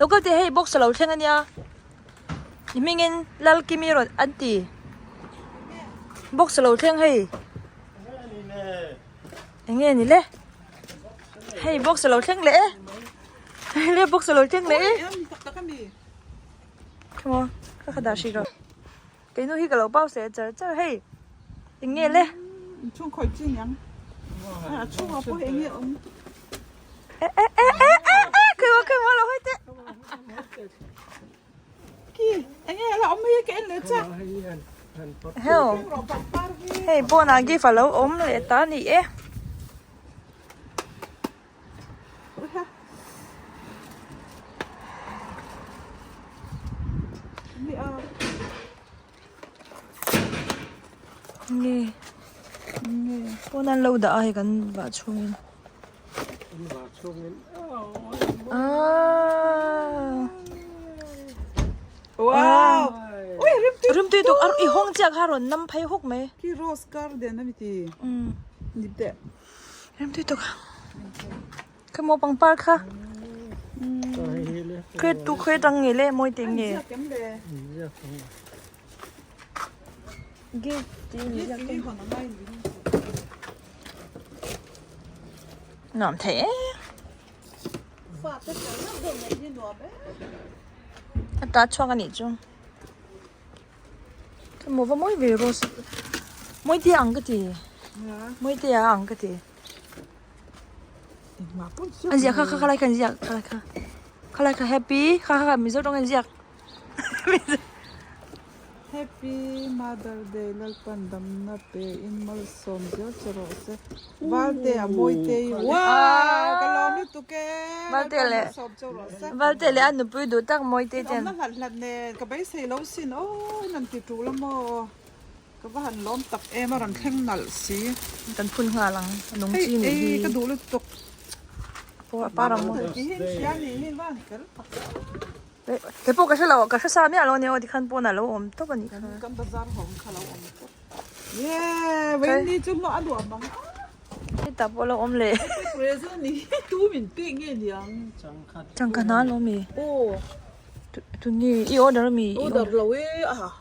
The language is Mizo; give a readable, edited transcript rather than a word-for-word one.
Lo kal teh hei box a lo thleng ania i hmingin Lalkimi rawn an ti box a lo thleng hei eng nge ni le hei box a lo thleng leh e hei le box a lo thleng leh e khaw ka kha dah hrih rawh keinu hi ka lo pause leh char char hei eng nge le chhung khawi chi niang a chhungah pawh eng nge awm. Hei pawnah gift a lo awm leh ta a ni e. Nge pawn an lo dah a hei kan vah chhungin. Wow! Ui, rim tui Rim tui tuk a i hawng chiah kha rawn nam phei huk mai. Khi rose garden a ni ti. Ni teh. Rim tui tuk. Kha maw pangpar kha. Khe tu khe tang nge le mawi te nge. Gift ti ni ziak te. Nuam thei e. A ta chhuak a nih chu. Kha maw va mawi ve rose. Mawi te ang ka ti. Mawi te a ang ka ti. An ziak kha kha khalai kha an ziak khalai kha khalai kha happy kha kha mizo tawng an ziak Happy Mother Day Lalpan damna pe in malsawm zel che rawh se Valte a mawi te hi wow ka lawm lutuk e Valte leh malsawm che rawh se Valte leh a nupui duh tak mawi te ten awmna hlat hlat nen ka beisei lo sin aw in an ti tul a maw. Ka va han lawm tak em a rawn thleng nalh si. Kan phun nghal ang a nung chi nih hi. Hei ka duh lutuk. Par ang maw. Ti hi hria nih hi va han fel tak. Kei pawh ka hre lo ka hre sa miah lo ania aw tikhan pawn a lo awm tawp a nih kha. Kan bazar hawng kha lo awm tawp. Yee Wendy chu hlawh a duh ang. Hetah pawh a lo awm leh. Present nih hi tu min pek nge niang. Changkha hna a lo awm e. Aw. Tunge i order ami. Order lo e a.